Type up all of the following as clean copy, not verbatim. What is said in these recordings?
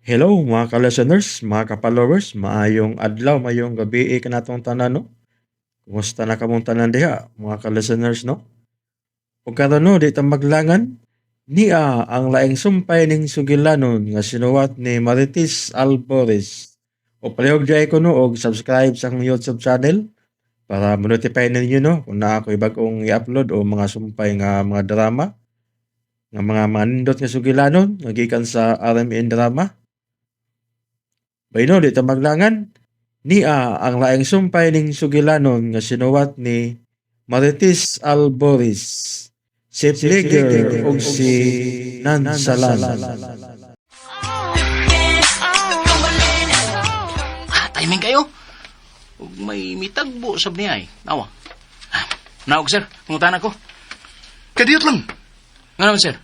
Hello mga ka-listeners, mga ka-followers, maayong adlaw, maayong gabi kanatong tanan, no? Kumusta na kamong tanan diha, mga ka-listeners, no? Ug karon, no, di ta maglangan, nia ang laing sumpay ning sugilanon nga sinuwat ni Marites Albores. O palihog diay ko, no, og subscribe sa akong YouTube channel para mo-notify ninyo, no, kung naa ko'y bag-ong i-upload o mga sumpay nga mga drama nga mga manindot nga sugilanon nga gikan sa RMN Drama. Bayno, di ta maglangan. Nia ang laing sumpay ning sugilanon nga sinuwat ni Marites Albores. Si Flicker ug si Nansalan. Ah, timing kayo. Ug may mitagbo sab niya ay. Nawa. Ah, naog, sir, pangutan ako. Kadiyot lang. Nga naman, sir?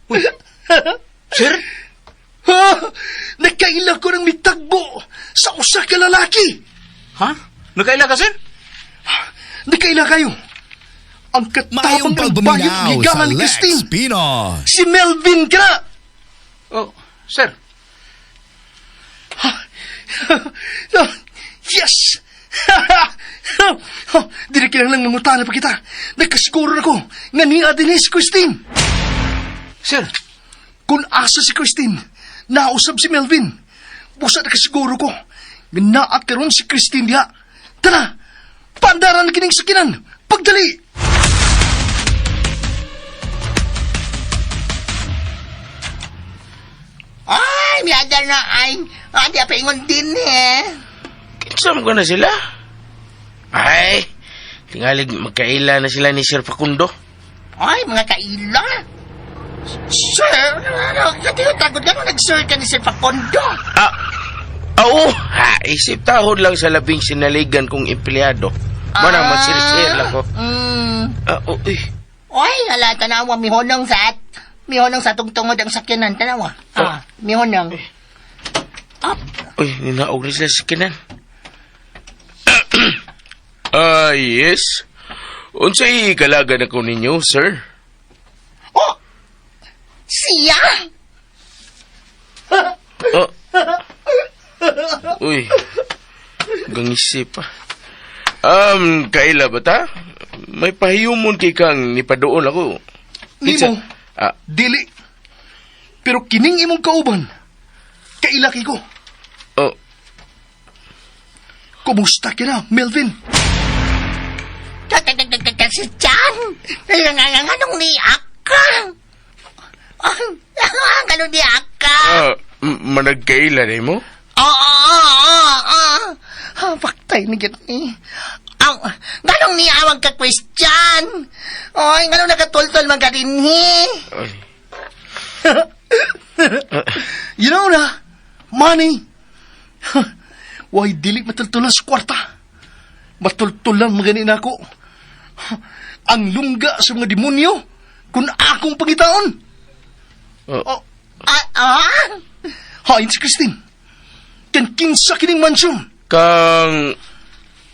Uy. Sir? Ha? Nakaila ko ng mitagbo sa usa ka lalaki. Ha? Nakaila ka, sir? Nakaila kayo. Ang Maayong katabang ng bayot pagbuminaw sa gigahan ni Lex Christine. Pinoy. Si Melvin ka na. Oh, sir. Yes! Di na kinahanglang mangutana pa kita. Nakasiguro na ko nga niya din si Christine. Sir. Kung asa si Christine, nausab si Melvin. Busa nakasiguro ko nga naa karon si Christine diha. Tara! Pandaran kining sakinan! Pagdali! Ay, miyada na ay. Ah, di pa ingon din eh. Kinsa mo ka na sila? Ay, tingalig magkaila na sila ni Sir Facundo. Ay, mga kaila. Sir, ano, katiyot agad ka nag-sir ka ni Sir Facundo. Ah, oo, ha, isip tahod lang sa labing sinaligan kong empleyado. Manang masirsir lang ko. Ah, uy. Ay, ala, tanawa, mihonong sa at. Mihonong sa tungtungod ang sakyanan, tanawa. Ah, mihonong. Ah, Uy, ninaog na sila sa kinan. Ah, yes. Unsay kalagan ako ninyo, sir? Oh, siya? Oh. Uy. Gangisip pa. Kaila ba ta? May pahiyumon kay kang nipadool ako. Nimo, Ah, dili. Pero kining imong kauban, kaila kay ko. Oh, Kumusta ka na, Melvin? Si Chan! Anong niak ka? Anong niak ka? Ah, managkaila ni mo? Oo, oo, oo, oo. Ah, paktay ni git ni. Aw, ganong niawag ka, Christian? Oy, ganong nakatultol man ka dinhi? Ay, You know na, money. Why dili matultulan sa kwarta? Matultulan magani na ako. Ang lungga sa mga demonyo kung akong pangitaon. Oh. Oh, Ah, ah? hain si Christine. Kan kinsa kining mansyon. Kang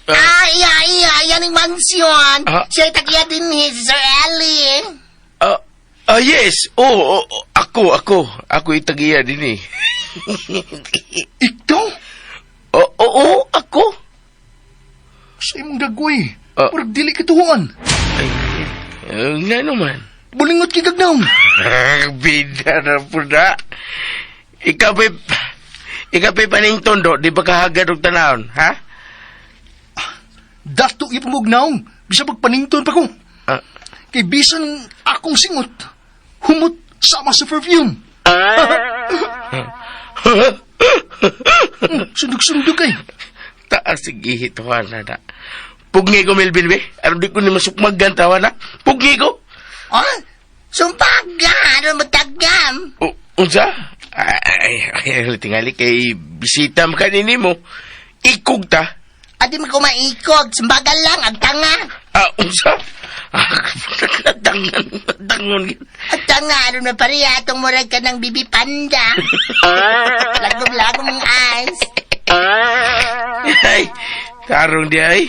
Ay, ay, ay, yan ang mansyon. Ah. Siya tagiya dinhi, si Sir Ellie. Ah, ah, yes. Oh, oh, ako, ako. Ako itagiya din eh. Ikaw? Oh, oo, ako. Sa imong dagway. Ah. Murag dili katuhuan. Ay, nga naman. Bulingot kay gagnaw. Bida na po na. Ikaw pa'y, ikaw pa'y paningtondo, di ba kahagad og tanawon, ha? Dato ipamugnaw. Bisa pagpanington pa ko. Ah, Kay bisan akong singot, humot sama sa perfume. Sundog-sundog kay. Taas sige, tawa na na. Pugni ko, Melvin, be. Aron di ko ni masukmagan, tawa na. Pugni ko. Ah, sumpaga, ano magtagam? O, unsa? Ay, ay, ay, tingali kay bisita mo kanini mo. Ikog ta. Adi mo kumaikog, sumbagal lang, ang tanga. Ah, unsa? Ah, nadangan, nadangon. Ang tanga, ano na pariya, atong murag ka ng bibi panda. Lagom-lagom ang eyes. Ay, tarong di ay.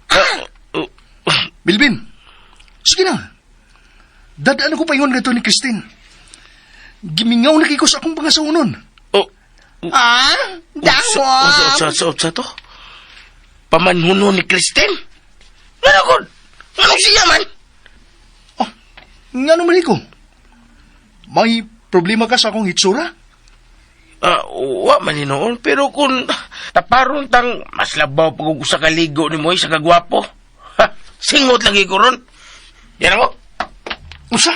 Ah, oh, Bilbin, sige na. Dadaan ako paingon ngadto ni Christine. Gimingaw na kay ko sa akong pangasawon. Oh, Ah, Unsa, dawom. unsa, unsa, unsa to? Pamanhuno ni Kristen? Ano ko? Anong siya man? Oh, ngano man ko? May problema ka sa akong hitsura? Ah, wa man noon, pero kung taparon tang mas labaw pag sa kaligo ni Moy sa kagwapo. Ha, singot lagi ko ron. Yan ako. Unsa?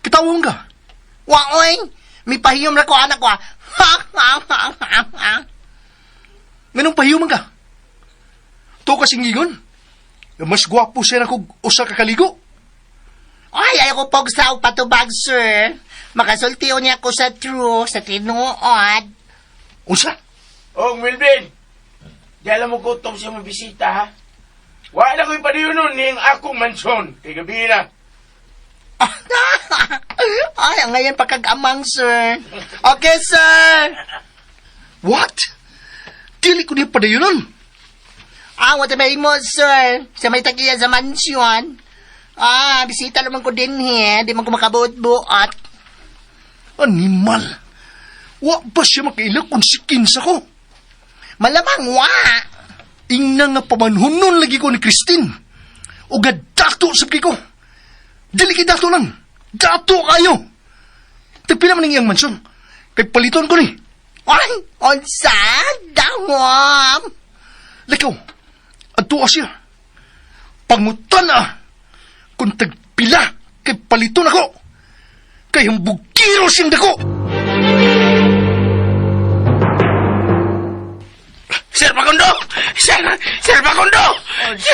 Kitawon ka. Waoy, may pahiyom na ko anak ko. Ah. Nganong pahiyuman ka? To kasing ingon. Mas gwapo siya na kog usa ka kaligo. Ay, ayaw ko pogsaw patubag, sir. Makasultiyo niya ako sa true, sa tinuod. Unsa? Oh, Melvin. Di alam mo gutom siya mabisita, ha? Wala ko'y padiyon ning akong mansyon. Kay gabi na. Ay, ang ngayon pagkagamang, sir. Okay, sir. What? Dili ko niya padayonon. Ah, what may mo, sir? Sa may tagiya sa mansyon. Ah, bisita naman ko din, he. Di man ko makabuot-buot. Animal. Wa ba siya makaila kung si kinsa ko? Malamang, wa. Ingna nga pamanhunon lagi ko ni Christine. O dato sa ko. Dili kay dato lang. Dato kayo. Tagpila man ang iyang mansyon. Kay paliton ko ni. Ay, onsa, dawom. Likaw, adto siya. Pangutan ah. Kung tagpila, kay paliton ako. Kay hambugkiro siyang dako. Sir Pakundo! Sir! Sir Pakundo!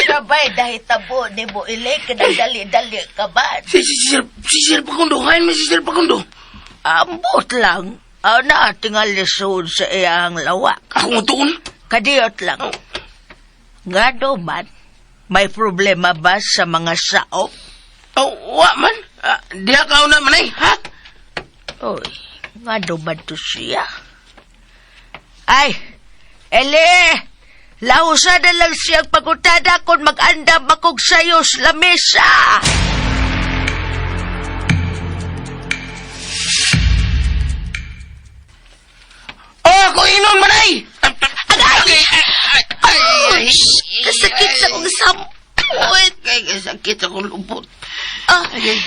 Sabay dahil tabo ni mo ilik dali-dali ka ba? Si, si, si, Sir, si Sir Pakundo! Kain mo si Sir Pakundo! Ambot lang. Ana tingal lisod sa iyang lawak. Ako nga tuon. Kadiyot lang. Ngano man, may problema ba sa mga saop? Oh, wa man. Ah, diha ka una man ay, ha? Oy, ngano man to siya? Ay, Ele! Lausa na lang siyang pagutada kung mag-andam akong sayo sa lamesa. Oh, ako inon man ay! Agay! Ay! Kasakit sa kong sampot. Ay, kasakit akong lubot. Ah, Ay,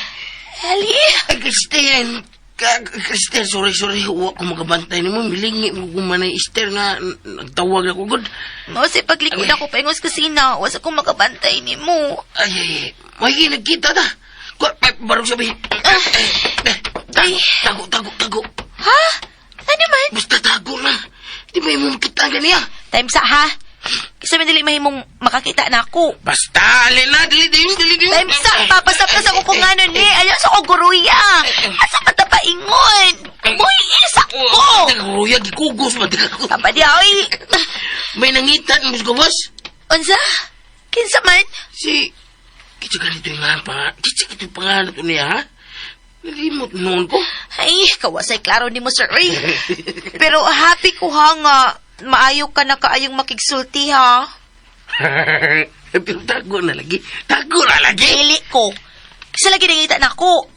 Ali! ay, Christine. Christine, sorry, sorry. Huwag ko makabantay nimo. Milingi mo kung manay Esther nga nagtawag ako, good. Mao sa paglikod ako paingos kusina, wasa ko makabantay nimo. Ay, ay, ay. May nagkita ta. Barong sabi. Ay. Tago, tago, tago. Ha? Ano man? Basta tago na. Di ba mo makita ganiya? Time sa ha. Kasi man dili mahimong makakita na ako. Basta, alin na. Dili, dili, dili, dili. Time sa papasap-pas ako kung ano ni. Ayaw sa ko guruya. Asa ka ta paingon? Boy, isa ko. Taga-ruya, gikugos ba? Papa di oy. May nangitan mo sa gawas. Unsa? Kinsa man? Si... Kitsa ganito yung ngalan pa. Kitsa ganito yung pangalan to niya, ha? Nalimot noon ko. Ay, kawasay klaro ni mo sir. Uy. Pero happy ko ha nga maayo ka na kaayong makigsulti ha. Pero tago na lagi. Tago na lagi. Dili ko. Kasi lagi nangita na ako.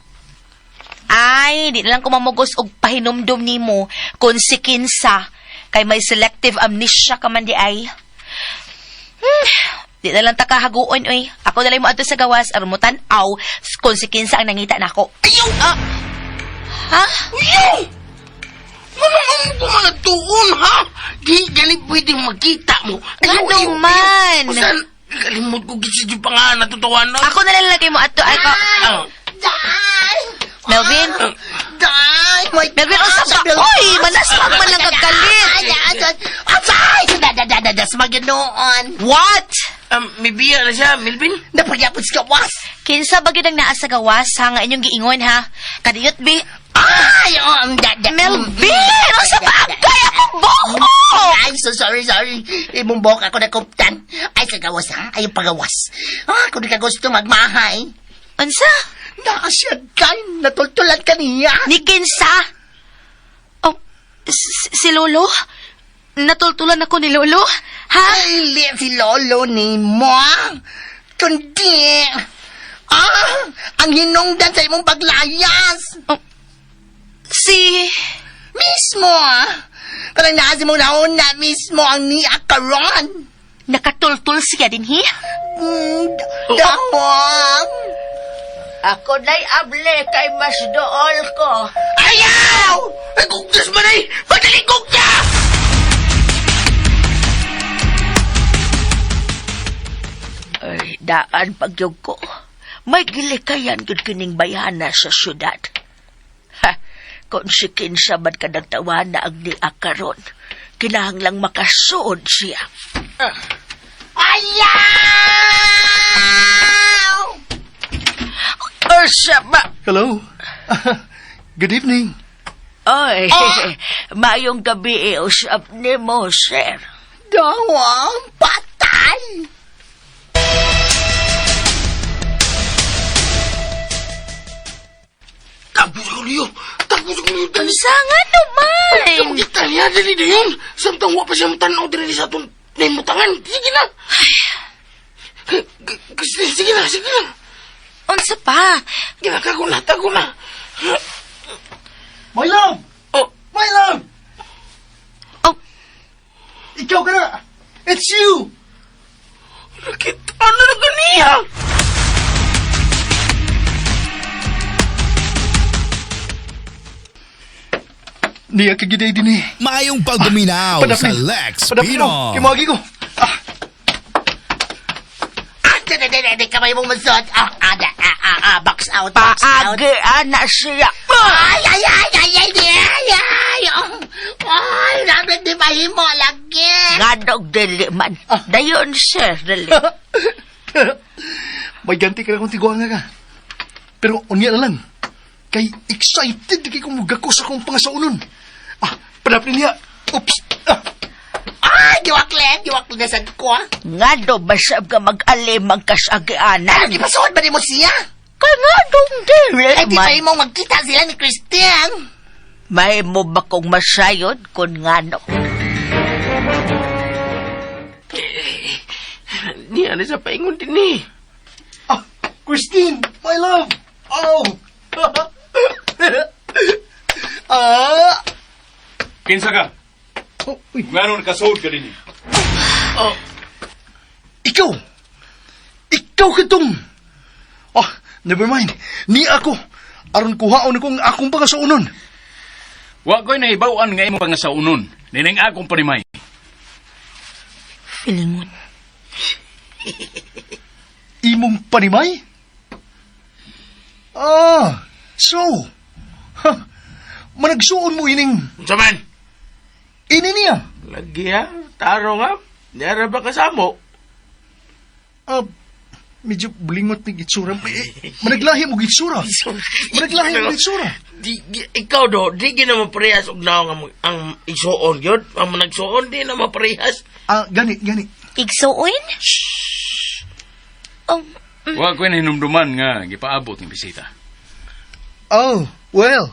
Ay, di na lang ko mamugos og pahinumdum nimo kung si kinsa kay may selective amnesia ka man di ay. Di na lang ta kahaguon oy. Ako na lang mo adto sa gawas aron mo tan-aw kung si kinsa ang nangita nako. Ayaw! Ah. Ha? Ayaw! Ano ang mga tuon, ha? Di gani pwedeng makita mo. Ayaw, Ano ayaw, man? ayaw. Basta, kalimot ko kitsa yung pangalan na tutuwan na. Ako na lang lagay mo adto ay ko. Ah. Day! Melvin? Day! My Melvin, unsa ba? Oy, manaswag man lang kagalit. Ay, ay, ay, ay, da, da, da, da, da, sa maginoon. What? May biya na siya, Melvin. Napagyapon sa gawas. Kinsa ba gyud ang naa sa gawas ha nga inyong giingon ha? Kadiyot bi. Ay, oh, da, da. Melvin! Unsa ba kay akong buhok? Ay, so sorry, sorry. Imong buhok ako nakuptan. Ay, sa gawas, ha? Ay, pagawas. Ah, kung di ka gusto magmahay. Unsa? Naa siya, kay. Natultulan ka niya. Ni kinsa? Oh, si Lolo? Natultulan ako ni Lolo? Ha? Ay, li, si Lolo ni mo. Kundi, ang hinungdan sa imong paglayas. Si... Mismo, Kanang naa sa imong nauna mismo ang niya karon. Nakatultul siya din, hi? Dawang! Ako na'y able kay mas dool ko. Ayaw! Ay, kugtas man ay! Patalikog ka! Ay, daan pagyog ko. May gilikayan gud kining bayhana sa syudad. Ha, kung si kinsa man ka nagtawana ang niya karon, kinahanglang makasuod siya. Ayaw! Ursa ba? Hello. Good evening. Oy, mayong gabi eh, usap ni mo, sir. Dawang patay! Tapos ko niyo! Tapos ko niyo! Dali! Unsa nga naman? Kamu kita niya, dali na yun! Samtang wa pa siya matanaw dali sa atong naimutangan. Sige na! Sige na, sige na! Unsa pa? Sige na, tago na, tago na! My love! Oh, My love! Oh. Ikaw ka na! It's you! nakita ano na ganiya? Niya kagiday din eh. Maayong pagduminaw sa Padapli. Lex Padapli Pino. mo. Kimagi ko. Ah, Ah, di, di, di, di, kamay mong mansod. Ah, ah, da, ah, ah, ah, box out, box out. Paagi, ana siya. Ay, ay, ay, ay, ay, ay, ay, ay, oh, ay, dapat di mahimo lagi. Ngadog dili man. Dayon, sir, dili. May ganti ka na kung tiguan nga ka. Pero unya na lang. Kay excited kay kung mugako sa akong pangasaunon. Ah, padapli niya. Oops. Ah, Ay, diwaklen, diwaklen na sad ko. ah. Ngado basab ka mag-alimang Ano, kasagianan. di pasuod ba ni mo siya? Kay ngadong dili Ay, di man. mahimo magkita sila ni Christian. May mo ba kong masayod kung ngano? Niya na sa paingon din eh. ah, Christine, my love. Oh. ah. Kinsa ka? Oh, uy. Ngano nakasuod ka din? Ikaw! Ikaw katong! Oh, never mind. Ni ako. Aron kuhaon akong akong pangasaunon. Wa ko'y nahibaw-an nga imong pangasaunon. Nining akong panimay. Filingon. Imong panimay? Ah, so. Ha, managsuon mo ining Unsa man? ini niya. Lagi ha, taro nga. Niyara ba kasamo? Ah, medyo bulingot ni gitsura. Eh, managlahi mo gitsura. Managlahi mo gitsura. Di, di, ikaw do, di gina maparehas og naong ang igsuon yun. Ang nagsuon, di na maparehas. Ah, gani, gani. Igsuon? Oh, Wa ko'y nahinumduman nga gipaabot ng bisita. Oh, well.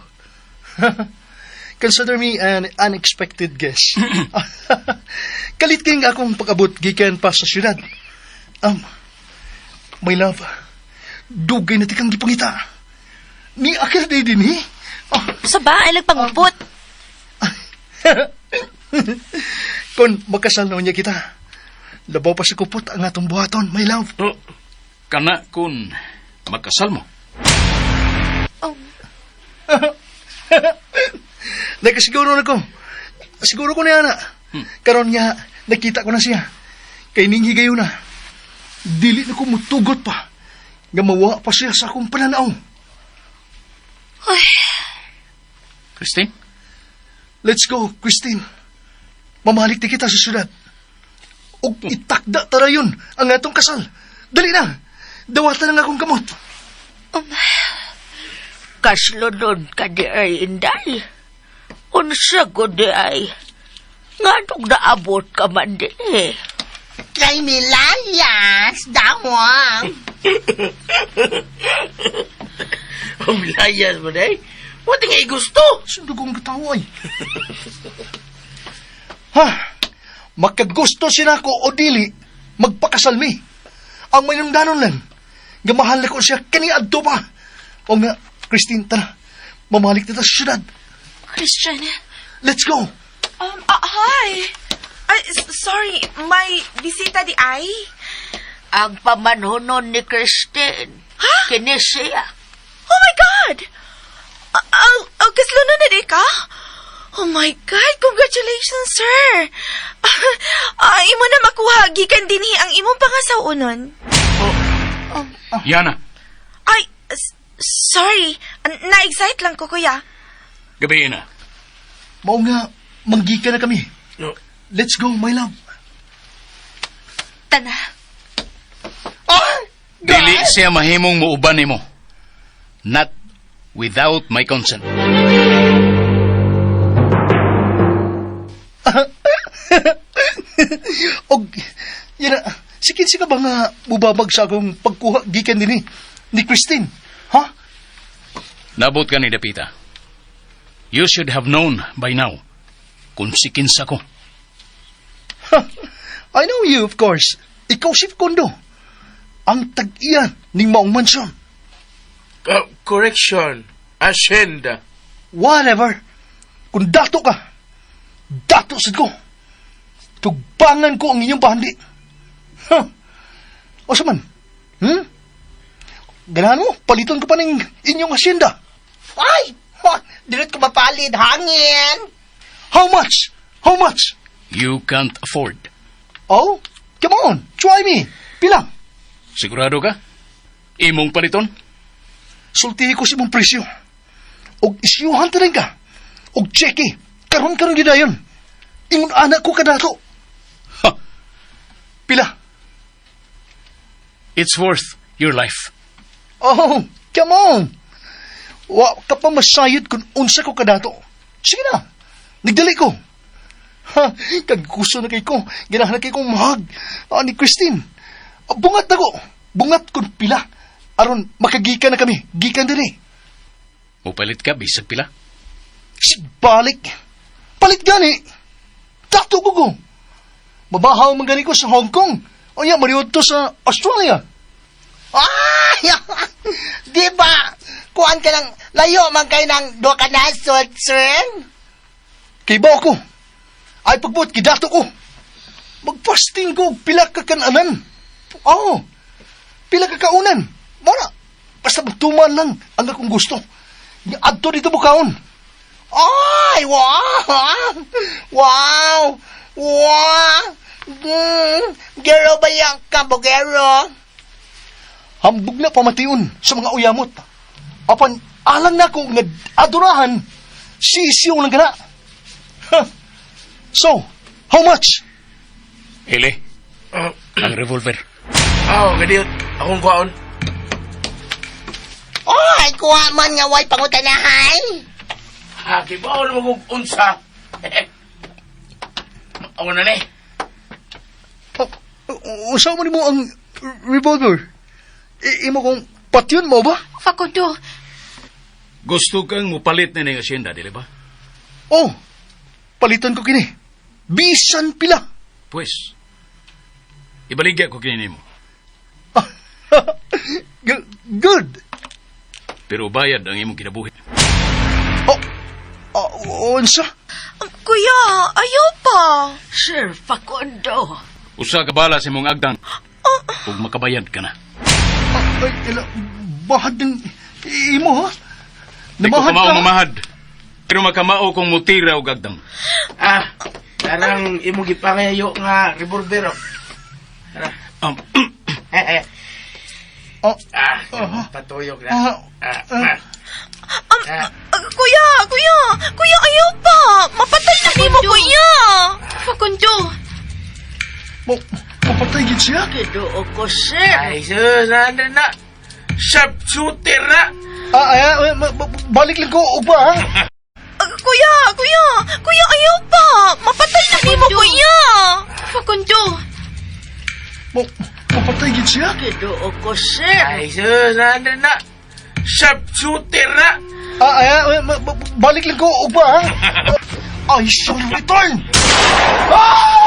Consider me an unexpected guest. Kalit kayong akong pag-abot gikan pa sa syudad. My love, dugay na tikang gipangita. Ni akil day din eh. Oh, sa ba? Ay, nagpangupot. kung makasal na niya kita, labaw pa sa kupot ang atong buhaton, my love. Oh, kana kun makasal mo. Oh, Nakasiguro na ko. Siguro ko na ana. Karon nga, nakita ko na siya. Kay ning higayon na. Dili na ko mutugot pa. Nga mawa pa siya sa akong pananaw. Christine? Let's go, Christine. Mamalik ti kita sa syudad. Og itakda tara yun ang atong kasal. Dali na. Dawatan ang akong kamot. Kaslunod ka di ay, inday. Unsa ko di ay. Ngadong naabot ka man di eh. Kay Milayas, dawang. Ang layas mo day. Wala nga gusto. Sundog ang katawa ay. Ha? Makagusto sila ko o dili, magpakasal mi. Ang mahinungdanon lang, nga mahal nako siya kaniadto pa. O nga, Christine, tara, mamalik na ta sa syudad. Christian. Let's go. Hi. Ay, sorry, may bisita diay? Ang pamanhunon ni Christine. Kini siya. Oh my God! Oh, kaslunon na di ka? Oh my God, congratulations, sir! Imo na makuha, gikan dinhi ang imong pangasawunon. Yana, Ay, sorry. Na-excite lang ko, kuya. gabi na. Mao nga, manggika na kami. No. Let's go, my love. Tana. Ah! Dili siya mahimong muuban nimo. Not without my consent. Og, yana, si ka ba nga mubabag sa akong pagkuha gikan dinhi ni Christine? Ha? Nabot ka ni Dapita. You should have known by now kung si kinsa ko. I know you, of course. Ikaw si Facundo. Ang tag-iya ning maong mansyon. Correction. Hacienda. Whatever. Kung dato ka, dato sad ko. Tugbangan ko ang inyong bahandi. Huh. O sa man? Hmm? Ganahan mo, paliton ko pa ng inyong asyenda. Ay! Ha, dilit ko mapalit, hangin! How much? How much? You can't afford. Oh, come on, try me. Pila? Sigurado ka? Imong paliton? Sultihi ko sa imong presyo. Og isyuhan ta ka. Og cheque. Karon-karon gidayon. Ingon anak ko kadato. Ha, Pila? it's worth your life. Oh, come on. Wa ka pa masayod kung unsa ko kadato. Sige na. Nagdali ko. Ha, kag gusto na kay ko. Ganahan na kay kong mahag. Ah, ni Christine. Ah, bungat na ko. Bungat kung pila. Aron makagika na kami. Gikan dinhi. Mupalit ka, bisag pila. Balik. Palit gani. Dato ko ko. Mabahaw man gani ko sa Hong Kong. O ya, mariod to sa Australia. Ay! Di ba? Kuan ka lang, layo man kayo ng duha ka nasod, sir? Kay ba ako? Ay pagbuot, kidato ko. Magfasting ko, og pila ka kananan. Oo. Pila ka kaunan. Mora. Basta magtuman lang ang akong gusto. Adto dito bukaon. Ay, wow! Wow! Wow! Gero ba yan ka, bugero? Hambog na pamation sa mga uyamot. Apan alang na ko nga adorahan, sisiyo lang kana. Ha. So, how much? Ele, ang revolver. Oh, gadi. Akong kuhaon. Ay, kuha man nga way pangutanahay. Ha, kibaw na mag unsa. Ako na ni. Oh, unsa man nimo ang revolver? Imo kong patyon mo ba? Facundo, Gusto kang mupalit na ning asyenda, dili ba? Oh, palitan ko kini. Bisan pila. Pues, ibaligya ko kini nimo. Good. Pero bayad ang imong kinabuhi. Oh, oh, unsa? Kuya, ayaw pa. Sir Facundo. Usa ka bala sa imong agtang. Ug makabayad ka na. Ay, ila, bahad din imo ha? Di ko Namahad kamao ka? mamahad. Pero makamao kong mutira og agtang. Ah, tarang imo gipangayo nga revolver. Oh. Tara. Oh, Ah, patuyok na. ah, Ah, ah. Um, kuya, kuya, kuya, ayaw pa. Mapatay na nimo, kuya. Facundo. mo, mapatay gid siya? Kiduo ko, sir. Ay, sus, na na. Sharpshooter na. Ah, ay, ay, balik lang ko ugma ha? Kuya, kuya, kuya, ayaw pa. Mapatay na nimo, kuya. Facundo. Mo, mapatay gid siya? Kiduo ko, sir. Ay, sus, na na. Sharpshooter na. Ah, ay, ay, balik lang ko ugma ha? I shall return! Ah!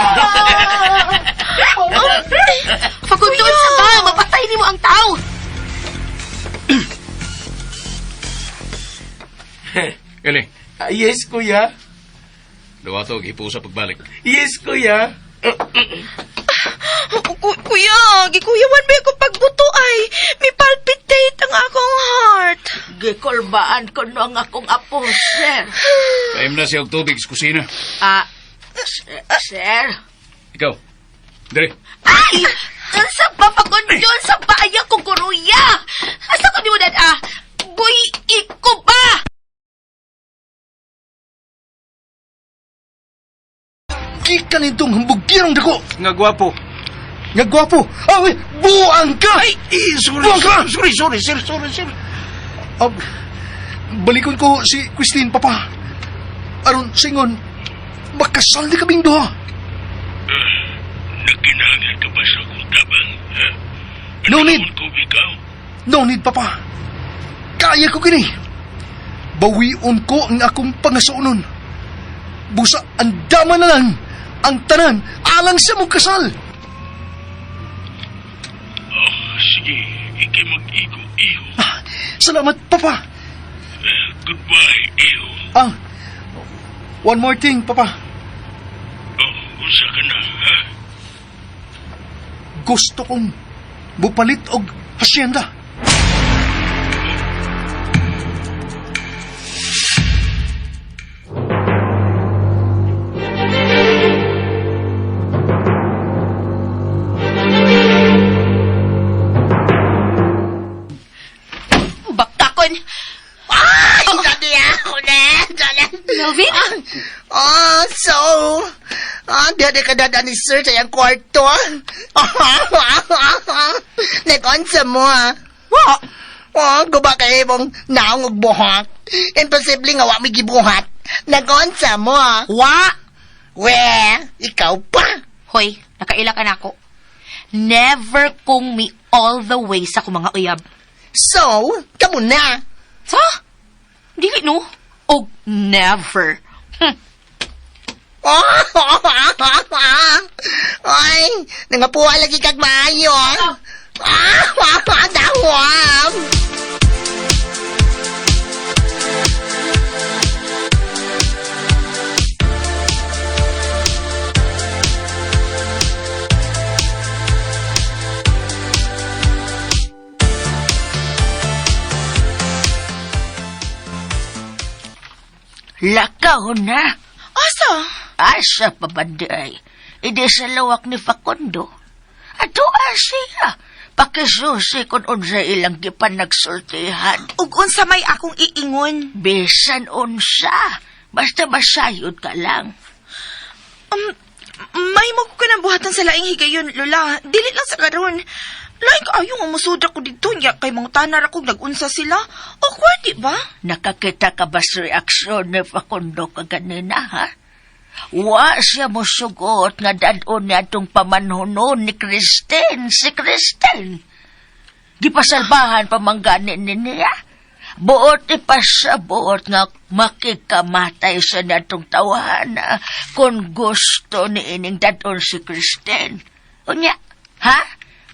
Facundo, sa ba? Mapatay nimo ang tao. Eli, Ah, yes, kuya. dawato, gipo sa pagbalik. Yes, kuya. Kuya, gikuyawan ba ako pagbuto ay? May palpitate ang akong heart. Gikulbaan ko no ang akong apo, sir. Kaim na siya og tubig sa kusina. Ah, sir. Ikaw, dire. Ay! Unsa ba Facundo? Unsa ba ayaw kong kuruya? Asa ko di mo dad ah? Boy, iko ba? Gikan itong hambugirong dako. Nga gwapo. Nga gwapo. Ah, uy, buang ka! Ay, eh, sorry, Buang ka! sorry, sorry, sir, sorry, sir. Ah, balikon ko si Christine, papa. Aron, singon, makasal ni kaming duha. Nagkinahanglan ka ba sa akong tabang, ha? No need. Ko ikaw. No need, papa. Kaya ko kini. Bawion ko ang akong pangasuonon. Busa, ang dama na lang ang tanan alang sa mong kasal. Oh, sige, ikay mag-igo, iho. Ah, salamat, papa. Goodbye, iho. Ah, one more thing, papa. Oh, unsa ka na, ha? Gusto kong bupalit og hasyenda. Baktakon. Ay, dali ako na. Dali. Melvin? Oh, so, ah, di ka dada ni sir sa iyang kwarto. Nag-onsa mo, ah. Wa! Oh, guba kay imong naong og buhok. Imposible nga wa mi gibuhat. Nag-onsa mo, ah. Wa! We, ikaw pa. Hoy, nakaila ka na ako. Never kong mi all the way sa akong mga uyab. So, kamo na. Sa? Dili no? Og never. Ay, nangapuha lagi kag maayo. Ah, dawam. Lakaw na. Asa? Asa pa ba di ay? Hindi sa lawak ni Facundo. Ato siya. Pakisusi kung unsa ilang gipanagsultihan. Ug unsa may akong iingon? Bisan unsa. Basta masayod ka lang. May mo ko nang buhatan sa laing higayon, Lola. Dili lang sa karon. Laing kaayo nga musuda ko didto niya kay mangutana ra kog nag-unsa sila. Awkward, di ba? Nakakita ka ba sa reaksyon ni Facundo kaganina, ha? Wa siya mosugot nga dadon niya atong pamanhunon ni Kristen, si Kristen. Gipasalbahan pa manggani ni niya. Buot ipasabot nga makikamatay sa natong tawhana kung gusto ni ining dadon si Kristen. Unya, ha?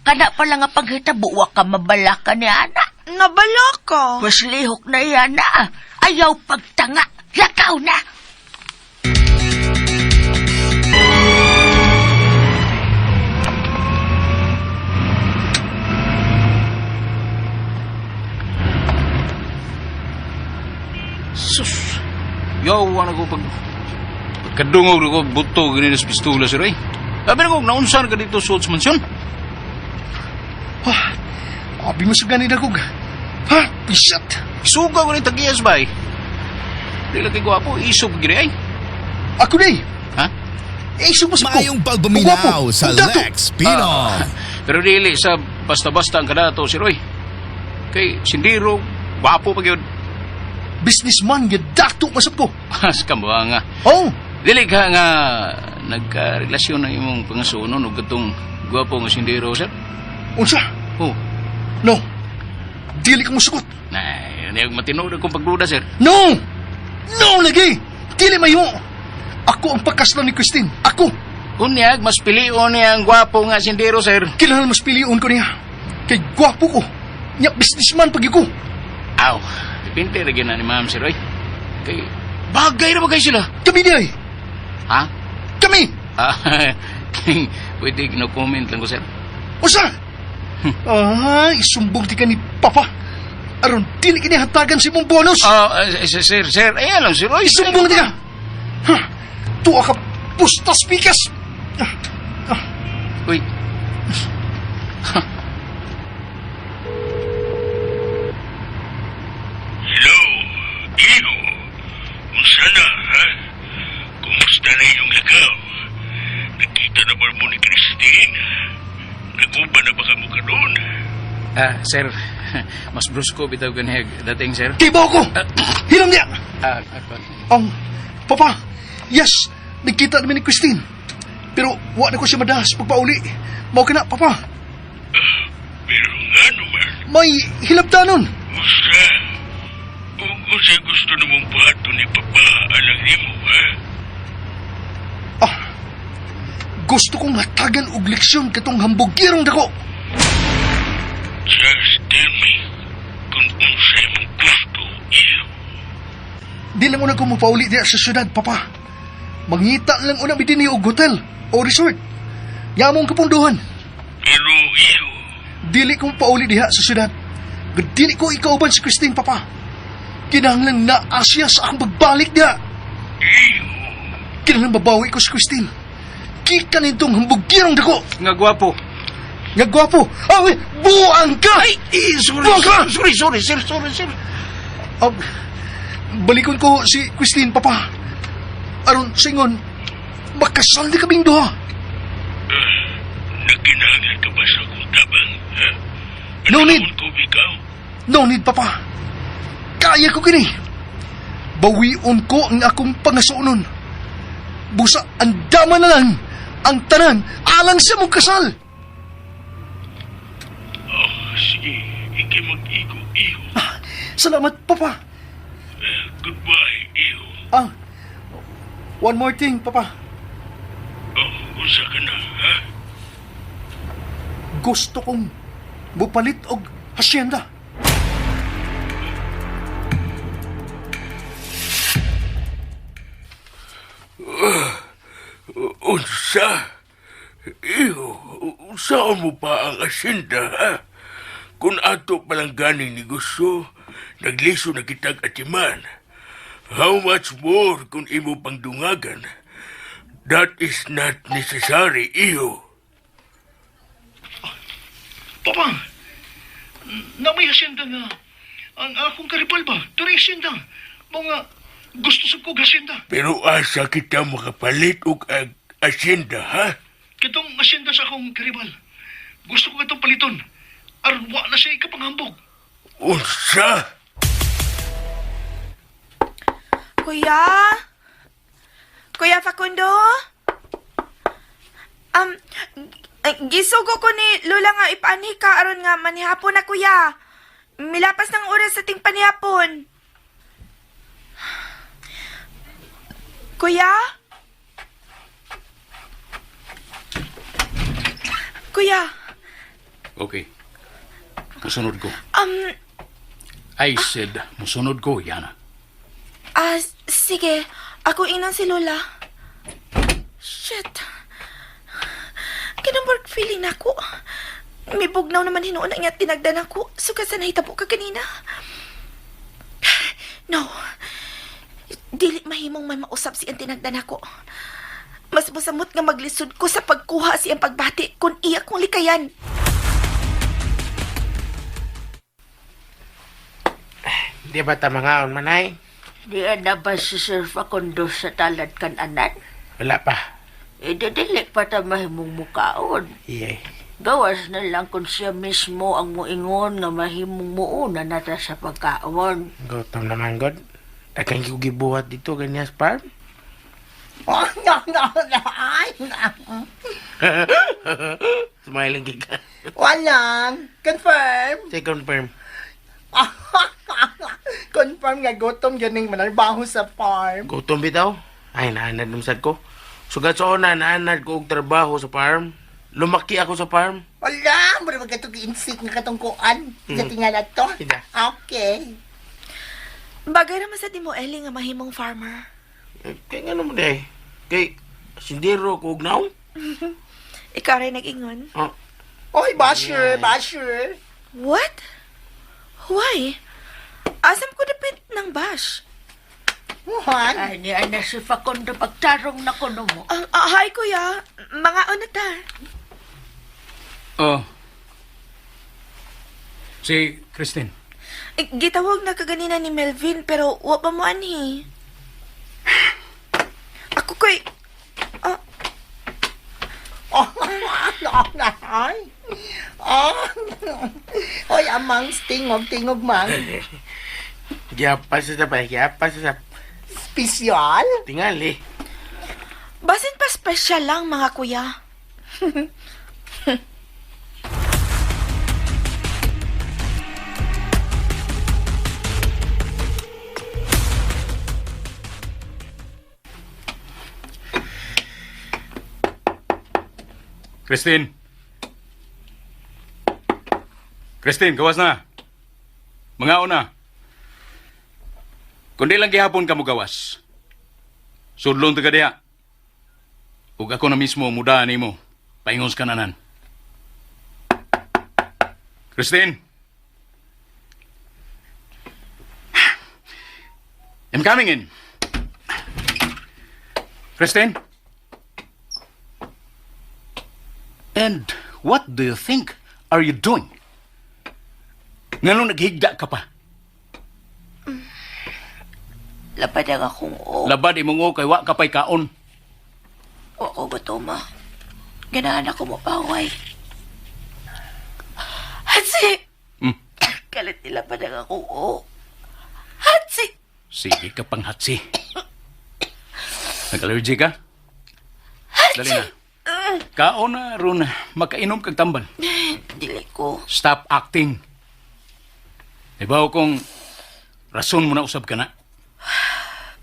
Kana pala nga paghitabo, wa ka mabalaka ni ana. Nabala ka. Mas lihok na yan na. Ayaw pagtanga. Lakaw na. Sus! Yawa na ko pag... Pagkadungog na ko, buto, ganyan sa pistola, sir, eh. Sabi na ko, naunsan ka dito sa Mansyon. Ah, abi mo sa ganit ako. Ha, pisat. Isuga ko ni Tagiyas, bay. Di lang kay gwapo, isog gini, ay. Ako na eh. Ha? Eh, sumasok ko. Maayong pagpaminaw Gwapo, sa dato. Lex Pino. Pero dili sa basta-basta ang kadato, sir, oy. Kay sindiro, gwapo pa gyud. Businessman nga dato masap ko. Mas kamwa nga. Oh, Dili ka nga nagkarelasyon ng imong pangasunon og katong gwapo nga sindiro, sir. unsa? Oh, No. Dili ka musugot. na, yun yung matinuod akong pagduda, sir. No! No lagi! Dili mayo! Ako ang pagkaslan ni Christine. Ako! Unyag, mas pilion niya ang gwapo nga sindero, sir. Kinahanglan mas pilion ko niya. Kay gwapo ko. Nya businessman pag ko. Aw, depende ra gyud na ni ma'am, sir, oy. Kay, bagay ra ba kayo sila? Kami di ay. Ha? Kami. Ah, pwede no comment lang ko, sir. Usa. Ah, isumbong ti ka ni Papa. Aron dili kini hatagan si mong bonus. Ah, sir, sir, sir, ayan lang, sir, oy. Isumbong ti ka. Ha. Tuwa ka pustas pikas. Uy. Hello, Iho. Unsa na, ha? Kumusta na iyong lakaw? Nakita na ba mo ni Christine? Nag-uban na ba ka mo karon? Ah, sir, mas brusko bitaw ganheg dating, sir. Kibaw ko. Hiram niya. Ah, ah, Papa, yes, nagkita namin ni Christine. Pero wa na ko siya madahas pagpauli. Mao ka na, Papa. Pero nga naman, May hilabtanon. usa. Kung usa gusto namong buhaton ni Papa, alang nimo, ha? Ah, gusto kong hatagan og leksyon katong hambugirong dako. Just tell me kung unsay mong gusto, Iho. Di lang una ko mapauli diya sa syudad, Papa. Mangita lang una mi dinhi og hotel o resort. Yamong kapunduhan. Pero, Iho, Dili ko pauli diha sa syudad. Dili ko ikauban si Christine, Papa. Kinahanglan na Asya sa akong pagbalik diha. Iho, Kinahanglan babawi ko si Christine. Kika nitong hambugirong dako. Nga gwapo. Nga gwapo. Ay, buang ka! Ay, eh, sorry, Buang ka! sorry, sorry, sir, sorry, sir. Balikon ko si Christine, Papa. Aron, singon, makasal di kaming duha. Nagkinahanglan ka ba sa akong tabang, ha? No need. Ano ko ikaw? No need, Papa. Kaya ko kini. Bawion ko ang akong pangasunon. Busa, ang dama na lang ang tanan alang sa mong kasal. Oh, sige, ikay mag-igo, iho. Salamat, Papa. Goodbye, iho. Ah, one more thing, Papa. Oh, unsa ka na, ha? Gusto kong mupalit og hasyenda. Unsa? Iho, unsa mo pa ang asinda, ha? Kung ato palang ganing negosyo, nagliso na kitag atiman. How much more kung imo pang dungagan? That is not necessary, iho. Papa, na may hasyenda nga. Ang akong karibal ba? Duri hasyenda. Mga gusto sa kog hasyenda. Pero asa kita makapalit og ag asinda, ha? Kitong hasyenda sa akong karibal. Gusto ko itong paliton. Aron wa na siya ikapanghambog. Unsa? Kuya? Kuya Facundo? Um, gisugo ko ni Lola nga ipaanhi ka aron nga manihapon na kuya. Milapas ng oras sa ting panihapon. Kuya? Kuya, Okay. Musunod ko. um, I said, musunod ko, Yana. ah, sige. Ako ingnan si Lola. Shit. Kanang work feeling na ako. May bugnaw naman hinuon ang iyang tinagdan ako. Suka sa nahitabo ka kanina. No. Dili mahimong may mausap siyang tinagdan ako. Mas musamot nga maglisod ko sa pagkuha siyang pagbati kung iya kong likayan. Di ba tamangaon manay? Di na ba si Sir Facundo sa talad kan anan? Wala pa. E di dili pa ta mahimong mukaon. Iye. Gawas na lang kung siya mismo ang muingon nga mahimong muuna na ta sa pagkaon. Gutom naman, God. Daghang ko gibuhat dito, ganyan sa farm. Oh, no, no, no. Ay, no. Smiling ka. Walang. Confirm. Say confirm. Confirm nga gutom ganing manarbaho sa farm. Gutom bitaw? Ay, naanad naman sad ko. Sugat sa una, naanad ko og trabaho sa farm. Lumaki ako sa farm. Wala, mura ba katong insik nga katungkuan sa tingala to? Ida. Okay. Bagay naman sa di mo, Eli, nga mahimong farmer. Eh, kay nga naman eh. Kay, sindero ko og naong. Ikaw rin nag-ingon. Oh, Oy, basher, basher. What? Why? Asam ko dapit ng bash? Juan. Ay, ni ay na si Facundo pagtarong na kuno mo. Hi, kuya. Mga ano ta? Oh. Si Christine. Eh, gitawag na kaganina ni Melvin pero wa pa mo anhi. Ako koy... Ah, Oh, no, na, ay. Oh. Oy, amang tingog-tingog man. Giyapas sa pa, giyapas sa Spesyal. tingali. Basin pa special lang mga kuya. Christine. Christine, gawas na. Mga una. Kundi lang gihapon ka mo gawas. Sudlon ta ka diha. Ug ako na mismo muda nimo. Paingon sa kananan. Christine. I'm coming in. Christine? And what do you think are you doing? Nganong naghigda ka pa? Lapad ang akong o. Labad imong o kay wa ka pa'y kaon. Wa ko gutoma. Ganahan ako mapaway. Hatsi! Kalit nila pa ang akong o. Hatsi! Sige ka pang hatsi. Nag-allergy ka? Dali na. Kaon na ron, makainom kag tambal. Dili ko. Stop acting. Ibaw kong rason mo na usab ka na.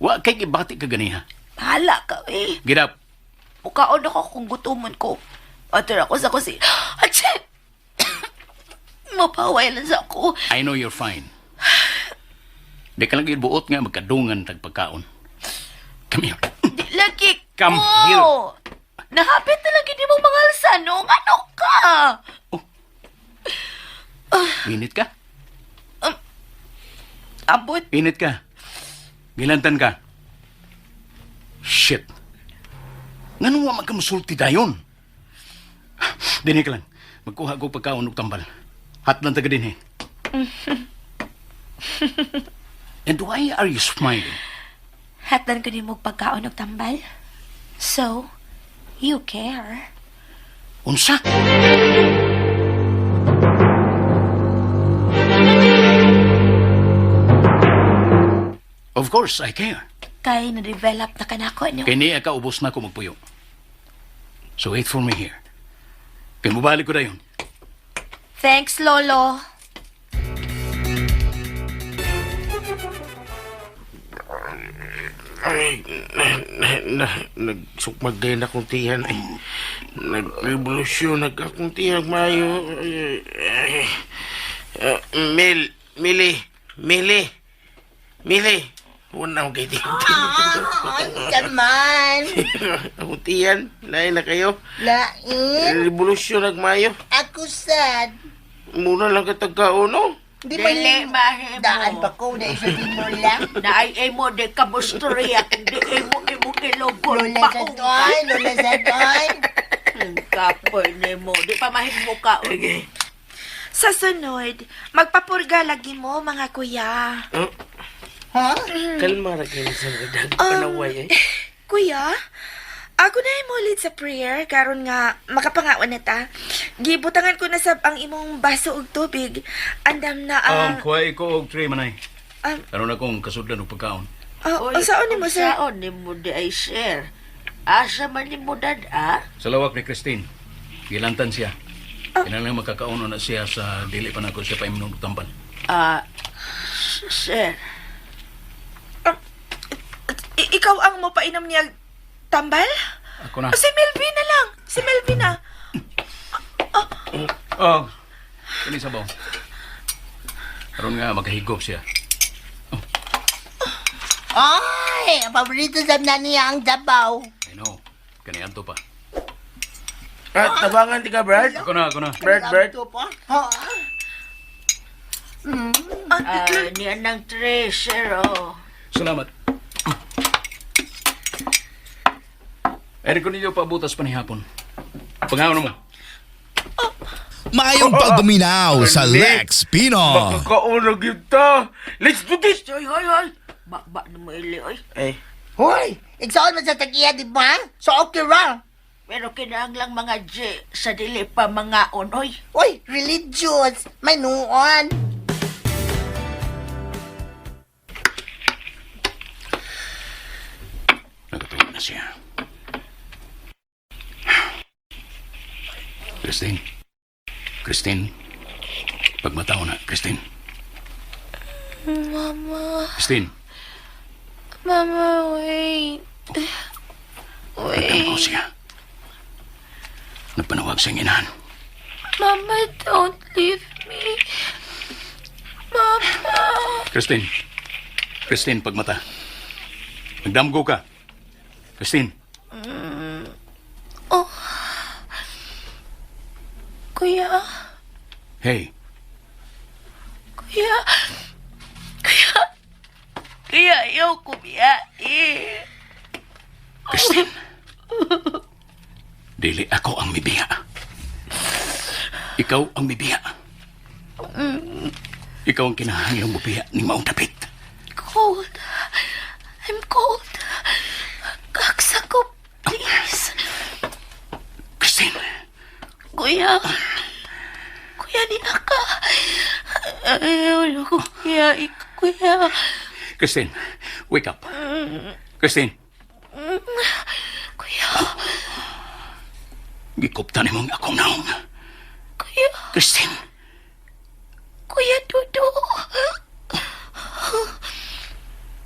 Wa kay gibati ka ganiha. Bahala ka eh. Get up. Mukaon ako kung gutomon ko. Ato ako sa kusi. Hatsi! Mapaway lang sa ako. I know you're fine. Di ka lang buot nga magkadungan tagpagkaon. Come here. Di lagi Come ko. here. Nahapit na lagi di mo mga alsanong. Ano ka? Init ka? Abot. Init ka. Gilantan ka. Shit. Nganong wa magkamusulti dayon? Dini ka lang. Magkuha ko pagkaon og tambal. Hatlan ta ka din eh. And why are you smiling? Hatan ko ni mo pagkaon og tambal. So, you care. Unsa? Of course, I care. Kay na-develop na kanako no. Kay niya ka ubos na ko magpuyo. So wait for me here. Kay mubalik ko dayon. Thanks, Lolo. Ay, na, nagsukmag din akong tiyan. Ay, nagrevolusyon nag akong tiyan mayo. Ay, ay, ah, Mil, Mili, Mili, Mili. Wala akong kay tiyan. Ay, kaman. Akong tiyan, lain na kayo. Lain. Revolusyon nagmayo. Ako sad. Muna lang katagkaon, no? Di Dili, mahimo. Daan pa ko na isa din mo lang. Naay ay mo di ka mustorya kung di ay mo imong ilogon. Lola sa toy, lola sa toy. Kapoy ni mo. Di pa mahimo ka. Okay. Sa sunod, magpapurga lagi mo mga kuya. Oh, Ha? kalma ra kayo sa mga panaway, eh. Kuya, ako na yung lead sa prayer karon nga makapangaon na ta. Gibutangan ko na sab ang imong baso og tubig. Andam na ang Kuha ko og tray manay. Um, Karon akong kasudlan og pagkaon. Oh, unsaon nimo sir? Unsaon nimo di ay sir? Asa man nimo dad ah? Sa lawak ni Christine. Gilantan siya. Kinahanglan makakaon na siya sa dili pa nako siya paimnon og tambal. Ah, sir. Ikaw ang mopainom niya tambal? Ako na. O, si Melvin na lang. Si Melvin na. Oh, kini sabaw. Karon nga makahigop siya. Ay, ang paborito sa na niya ang dabaw. I know. Kani anto pa. Ah, tabangan di ka, Brad? Ako na, ako na. Brad, Brad. Ito po. Ha? Ah, niya ng treasure, oh. Salamat. Eric ko ninyo pabutas pa ni hapon. Pangaon mo. Maayong pagpaminaw sa Hindi. Lex Pino. Makakaon kita. Let's do this! Oy, oy, oy. Ba na mo ili, oy. Eh, Hoy, igsaon man sa tagiya, di ba? So okay ra. Pero kinahanglang mga G sa dili pa mga on, oy. Hoy, religious. May nuon. Nagatuwa na siya. Christine. Christine. Pagmataw na, Christine. Mama. Christine. Mama, wait. Nagtampo Wait. siya. Nagpanawag siyang inahan. Mama, don't leave me. Mama. Christine. Christine, pagmata. Nagdamgo ka. Christine. Oh. Kuya. Hey. Kuya. Kuya. Kuya, ayaw ko biyae. Christine. Dili ako ang mibiya. Ikaw ang mibiya. Ikaw ang kinahanglang mubiya ni Maong David. Cold. I'm cold. Kaksa ko, please. Christine. Kuya. Kuya, di na ka. Ayaw na ko, kuya. Kuya. Christine, wake up. Christine. Kuya. Gikupta ni mong akong naong. Kuya. Christine. Kuya Dudo.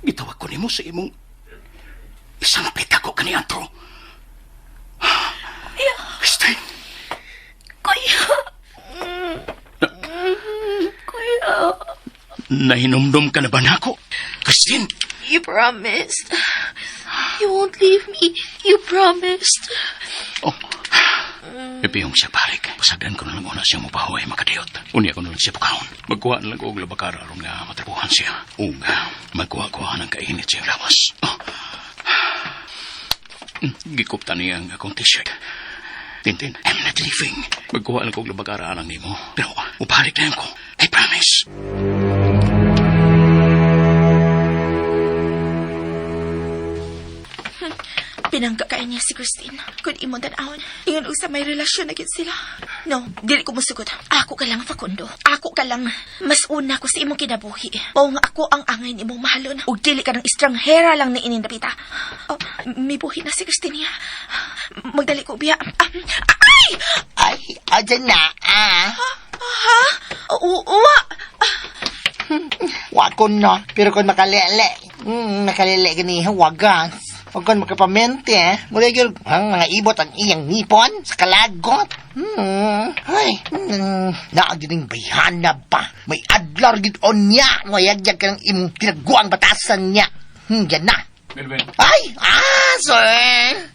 Gitawag ko nimo sa imong isang pitako kaniadto. Kuya. Christine. Kuya. Kuya. Nahinumdum ka na ba nako? Christine. You promised. You won't leave me. You promised. Oh. Ipiyong siya balik. Pasagdan ko na lang una siya mubahoy makadiyot. Unya ko na lang siya pukahon. Magkuha na lang ko og labakara aron nga matrabuhan siya. Ug magkuha-kuha ng kainit siyang lawas. Oh. Gikupta niya ang akong t-shirt. Tintin, I'm not leaving. Magkuha lang ko og labakara alang nimo. Pero mubalik na ko. I promise. Pinangga kay niya si Christine. Kung imong tan-awon, ingon usa may relasyon na gid sila. No, dili ko musugot. Ako ka lang, Facundo. Ako ka lang. Mas una ko sa imong kinabuhi. Mao nga ako ang angay nimong mahalon. Ug dili ka ng estranghera lang ni ining dapita. Oh, mibuhi na si Christine niya. Magdali ko biya. Ah, ay! Ay, aja na, ah. Ha? Uwa! Wa ko na. Pero kung makalele, makalele gani, wagas. Huwag kon makapamente, eh. Mula yun, ang mga ibot ang iyang ngipon sa kalagot. Ay, naag yun bayhana ba? May adlar gid on niya. Mayagyag ka ng imong tinaguang batasan niya. Yan na. Melvin. Ay, ah, sir.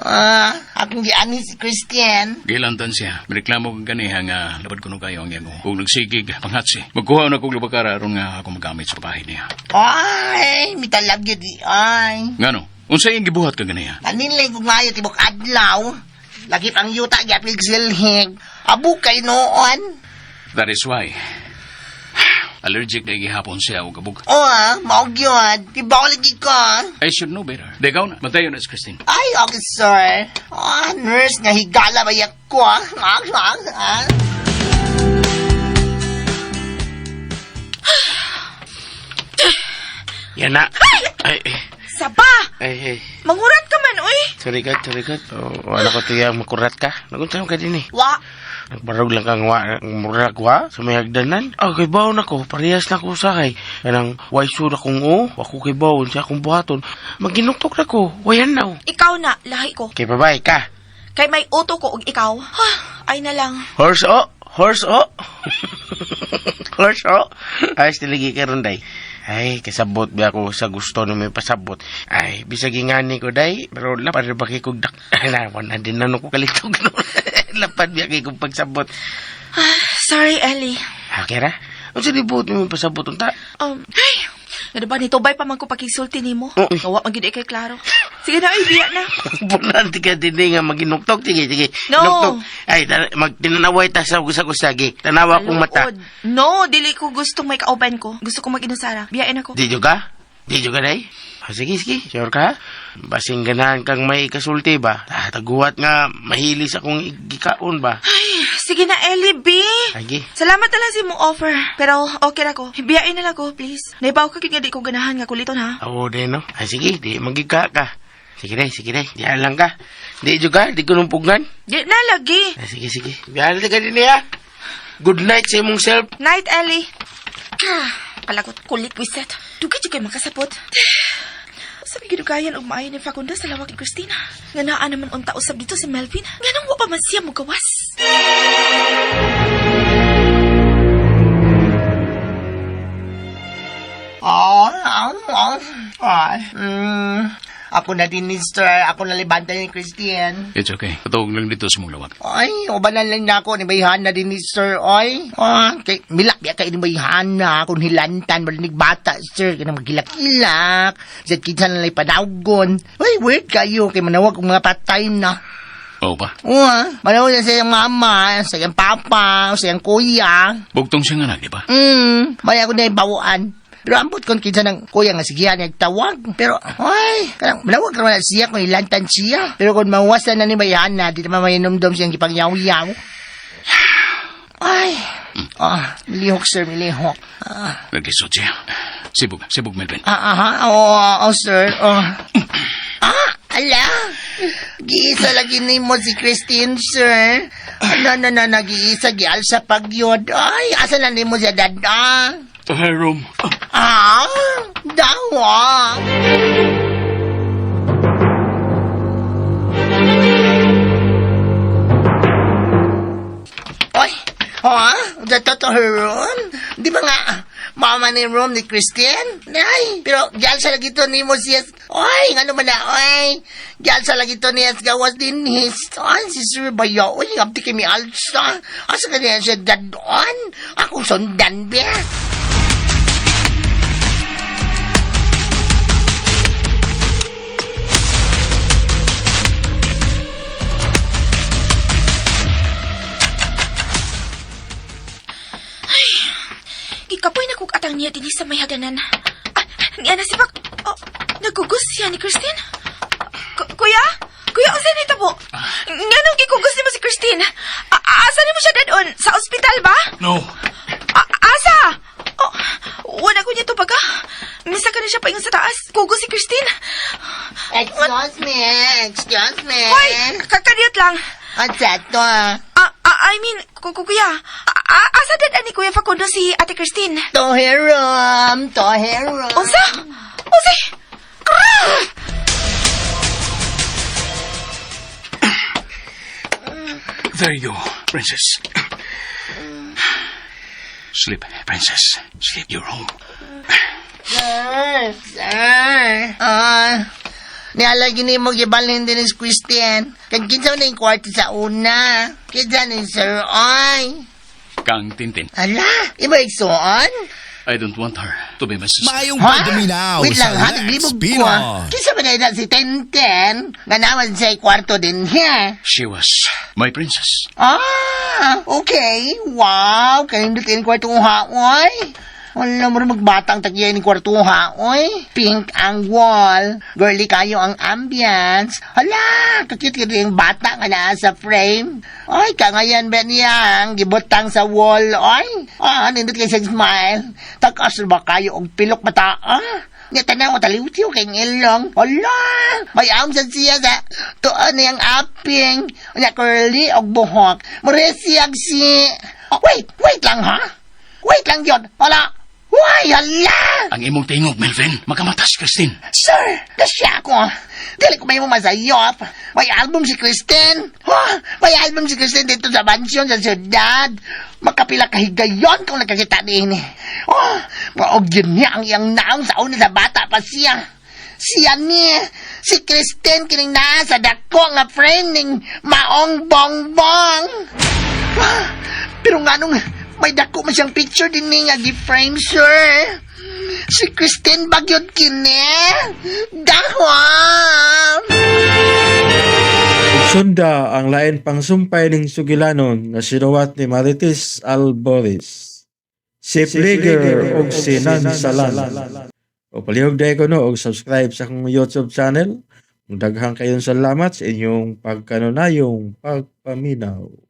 Ah, akong giani si Christian. Gilantan siya. Reklamo kong ganiha nga labad ko kayo ang iyang kung nagsigig panghatsi. Magkuha na kong labakara aron nga ako magamit sa pabahay niya. Ay, mitalab yun di. Ay. Ngano? Unsa iyang gibuhat ka ganiha? Kaninlay kong ngayo tibok adlaw. Lagi pang yuta gyapil silhig. Abo kay noon. That is why allergic na gihapon siya og abog. Oh, ah, mao gyud. Tibaw lagi ko. I should know better. Degaw na. Bantayon na si Christine. Ay, okay, sir. Ah, nurse nga higala ba ko? Ah, ah, ah, ah. Yan na. Ay, ay, Saba! ay, ay. Mangurat ka man, uy! Sorry God, sorry God. Oh, wala ko tiyang makurat ka. Nagunta ka din eh. Wa! Nagbarog lang kang wa, murag wa sa may hagdanan. Ah, kay bawon ako, parehas na ko usahay. Kanang way sure akong o, wako kay bawon sa akong buhaton. Maginuktok na ko, wayan na. Ikaw na, lahi ko. Kay babay ka. Kay may uto ko og ikaw. Ha, ay na lang. Horse o, horse o. Horse o. Ay, tiligi ka ron, day. Ay, kasabot ba ako sa gusto na may pasabot. Ay, bisag ingani ko, day. Pero lapad ba kay kong dak... Ay, na, din na ko kalitog. No? Lapad ba kay kong pagsabot. Ah, sorry, Ellie. Okay ra? Unsa di buot mo may pasabot unta? Ay, ano ba, nitubay pa man ko pakisulti nimo. Oo. Gawa man gid kay klaro. Sige na, ay, biya na. Bunanti ka din eh, nga maginuktok. Sige, sige. No. Nuktok. Ay, magtinanaway ta sa gusa-gusagi. Tanawa kong mata. Luod. No, dili ko gustong may kauban ko. Gusto ko mag-inusara. Biyain ako. Di ka? Di ka, day? Ah, sige, sige. Sure ka? Basing ganahan kang may kasulti ba? Taguat nga, mahilis akong gikaon ba? Ay, sige na, Ellie B. Agi. Salamat na lang sa imong offer. Pero okay ra ko. Biyain na lang ko, please. Naibaw ka gid nga di ko ganahan nga kuliton ha. Oo, din, no? Ay, sige, di magigka ka. Sige, day, sige, day. Di lang ka. Di ka, di ko numpugan. Di na lagi. Ay, sige, sige. Biyahan ka din niya. Good night sa imong self. Night, Ellie. Ah, palagot kulit wiset. Dugay jud kay makasabot. Sabi gidugayan og maayo ni Facundo sa lawak ni Christina. Nga naa naman unta usab dito si Melvin. Nganong wa pa man siya mogawas. Oh, oh, oh. Ay, ako na din ni sir. Ako na libanta ni Christian. It's okay. Patawag lang dito sa mong lawak. Ay, ubanan lang na ako ni Bayhana na din ni sir. Ay, ah, kay, milak biya kay ni Bayhana. Kung hilantan, marinig bata, sir. Kaya magilak-ilak. Zat kita na lang panawgon. Ay, weird kayo. Kay manawag kong mga patay na. Oo ba? Oo, ah, manawag na sa iyang mama, sa iyang papa, sa iyang kuya. Bugtong siyang anak, di ba? Maya ko na yung bawaan. Pero ambot kon kinsa ng kuya nga sigihan nagtawag. Pero, ay, kanang manawag ka naman na siya kung ilantan siya. Pero kung mawasan na ni Bayhana, di naman mainumdum siyang gipangyaw-yaw. Ay, milihok sir, milihok. Ah, Naglisod siya. Sibog, sibog, Melvin. ah, aha, oh, oh, sir, oh. Ah, ala, giisa lagi nimo si Christine, sir. Ano, no, no, nagiisa, gial sa pagyod. Ay, asa na nimo siya, dada? To her room. Ah, dawa. Oy, ha? Dato to her room? Di ba nga, mama ni room ni Christian? Ay, pero gyal sa lagi to ni mo siya. Oy, ngano man na, oy. Gyal sa lagi to niya gawas din his. Ay, si Sir Bayo, oy, abdi kami alsa. Asa ka niya siya dadon? Akong sundan, be. Gikapoy na kog atang niya dinhi sa may hagdanan. Ah, niya na si Pak. Oh, nagkugos siya ni Christine. Kuya? Kuya, unsa ni tabo? Nganong gikugos nimo si Christine? Asa nimo siya dadon? Sa ospital ba? No. Asa? Oh, wala ko niya to baga. Misa ka na siya paingon sa taas. Kugos si Christine. Excuse me, excuse me. Hoy, kakadiyot lang. Ang to ah. I mean, kuya, asa dad ni Kuya Facundo si Ate Christine? To her room, to her room. Unsa? Unsa? Krrr! There you go, princess. Sleep, princess. Sleep, you're home. Sir, sir. Ah, nialagi ni mo gibalhin din is Christian. Kag kinsa man yung kwarto sa una. Kinsa ni sir, oy. Kang Tintin. Ala, iba igsuon? I don't want her to be my sister. Maayong Ha? pagduminaw Wait sa lang ha, Lex naglibog ko Pinoy. ah. Kinsa man na si Tenten? Nga naman sa kwarto din niya. She was my princess. Ah, okay. Wow, kanindot yung kwarto ha, oy. Wala mo rin magbatang tagya ni kwarto ha, oy. Pink ang wall. Girly kayo ang ambience. Hala, kakit ka yung bata nga naa sa frame. Oy, kangayan ba niyang gibutang sa wall, oy. Ah, nindot kayo sa smile. Takas ba kayo og pilok mata, ah? Nya tanaw taliw-tiw kay ilong. Hala, may am sa siya sa tuon niyang aping. Nya curly og buhok. Mure siyag si. Oh, wait, wait lang ha. Wait lang yun. Hala. Why, hala! Ang imong tingog, Melvin. Makamatas, Christine. Sir, kasya ako. Dili ko may masayop. May album si Kristen. Ha? May album si Kristen dito sa mansyon sa syudad. Makapila kahigayon kung nakakita din. Oh, maog yun niya ang iyang naong sa una sa bata pa siya. Siya ni, si Kristen kining naa sa dako nga friend ning maong bongbong. Ah, pero nga nung may dako man siyang picture din niya gi-frame, sir. Si Christine Bagyod kini. Dahon! Ug sunda ang lain pang sumpay ning sugilanon nga sinuwat ni Marites Alboris. Si Pliger ug si Nansalan. O palihog dahil ko no og subscribe sa akong YouTube channel. Daghang kayong salamat sa inyong pagkanunayong pagpaminaw.